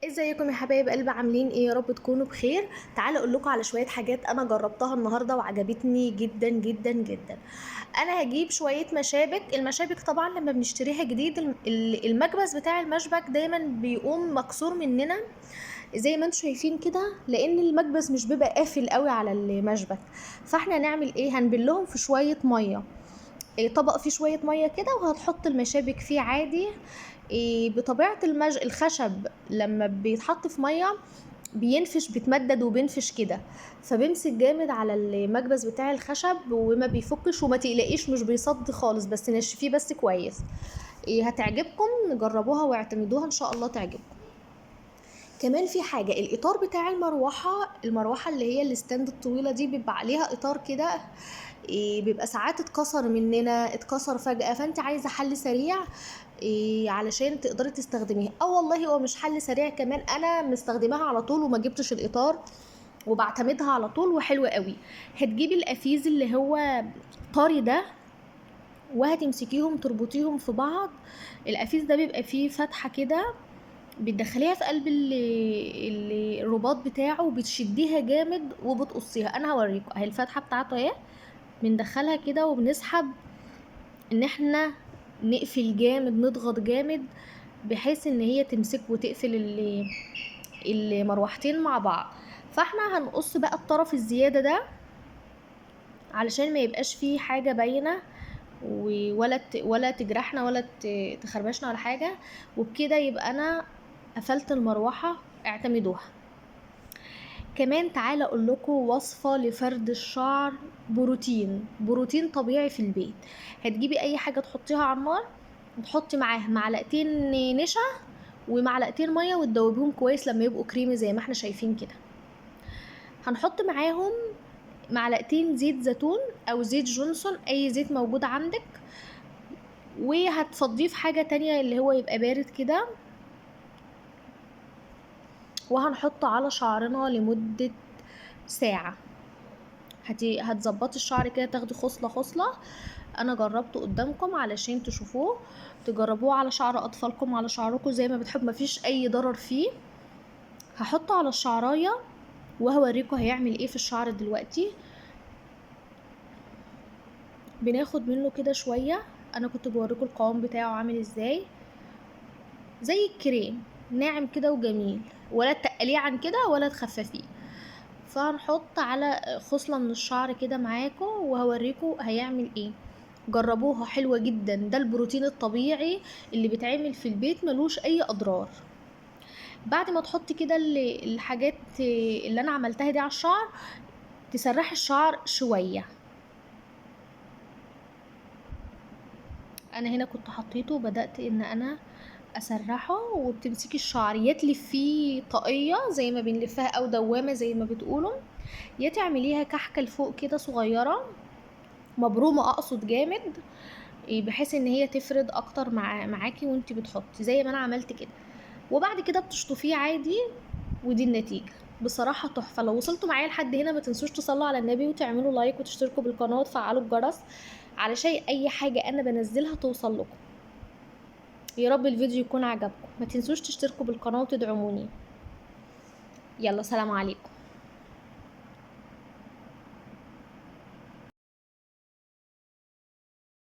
ازيكم يا حبايب قلب، عاملين ايه؟ يا رب تكونوا بخير. تعالوا اقول لكم على شوية حاجات انا جربتها النهارده وعجبتني جدا جدا جدا. انا هجيب شوية مشابك. المشابك طبعا لما بنشتريها جديد المكبس بتاع المشبك دايما بيقوم مكسور مننا زي ما انتم شايفين كده، لان المكبس مش بيبقى قافل قوي على المشبك. فاحنا هنعمل ايه؟ هنبلهم في شوية مية، طبق فيه شوية مية كده، وهتحط المشابك فيه عادي. بطبيعة الخشب لما بيتحط في مية بينفش، بيتمدد وبينفش كده، فبيمسك جامد على المكبس بتاع الخشب وما بيفكش، وما تقلقيش مش بيصد خالص، بس نشفيه بس كويس. هتعجبكم، جربوها واعتمدوها ان شاء الله تعجبكم. كمان في حاجة، الإطار بتاع المروحة، المروحة اللي هي ال stand الطويلة دي بيبقى عليها إطار كده، بيبقى ساعات اتكسر مننا، اتكسر فجأة، فانت عايزة حل سريع، علشان تقدري تستخدميها. او والله هو مش حل سريع كمان، انا مستخدماها على طول وما جبتش الاطار وبعتمدها على طول وحلوة قوي. هتجيبي القفيز اللي هو طري ده وهتمسكيهم تربطيهم في بعض. القفيز ده بيبقى فيه فتحة كده بتدخليها في قلب الرباط بتاعه وبتشديها جامد وبتقصيها. انا هوريكم اهي الفتحة بتاعته اهي، بندخلها كده وبنسحب ان احنا نقفل جامد، نضغط جامد بحيث ان هي تمسك وتقفل المروحتين مع بعض. فاحنا هنقص بقى الطرف الزيادة ده علشان ما يبقاش فيه حاجة باينة ولا تجرحنا ولا تخربشنا ولا حاجة. وبكده يبقى انا قفلت المروحة، اعتمدوها. كمان تعالى اقول لكم وصفة لفرد الشعر، بروتين طبيعي في البيت. هتجيبي اي حاجة تحطيها على النار وتحطي معاها معلقتين نشا ومعلقتين مية وتدوبيهم كويس لما يبقوا كريمي زي ما احنا شايفين كده. هنحط معاهم معلقتين زيت زيتون او زيت جونسون، اي زيت موجود عندك، وهتفضيه في حاجة تانية اللي هو يبقى بارد كده، وهنحطه على شعرنا لمدة ساعة. هتظبطي الشعر كده، تاخدي خصلة خصلة. انا جربته قدامكم علشان تشوفوه، تجربوه على شعر اطفالكم على شعركم زي ما بتحب، مفيش اي ضرر فيه. هحطه على الشعراية وهوريكم هيعمل ايه في الشعر دلوقتي. بناخد منه كده شوية، انا كنت بوريكم القوام بتاعه عامل ازاي، زي الكريم ناعم كده وجميل، ولا تقليه عن كده ولا تخففيه. فهنحط على خصلة من الشعر كده معاكم وهوريكم هيعمل ايه. جربوها حلوة جدا، ده البروتين الطبيعي اللي بيتعمل في البيت ملوش اي اضرار. بعد ما تحطي كده الحاجات اللي انا عملتها دي على الشعر، تسرحي الشعر شوية. انا هنا كنت حطيته وبدأت ان انا اسرحه، وبتمسكي الشعر يا تلفيه طاقية زي ما بنلفها او دوامة زي ما بتقولوا، يا تعمليها كحكة لفوق كده صغيرة مبرومة اقصد جامد، بحيث ان هي تفرد اكتر معاكي وانتي بتحطي زي ما انا عملت كده. وبعد كده بتشطفيه عادي، ودي النتيجة بصراحة تحفة. لو وصلتوا معايا لحد هنا ما تنسوش تصلوا على النبي وتعملوا لايك وتشتركوا بالقناة وتفعلوا الجرس علشان اي حاجة انا بنزلها توصل لكم. يا رب الفيديو يكون عجبكم، ما تنسوش تشتركوا بالقناة وتدعموني. يلا سلام عليكم.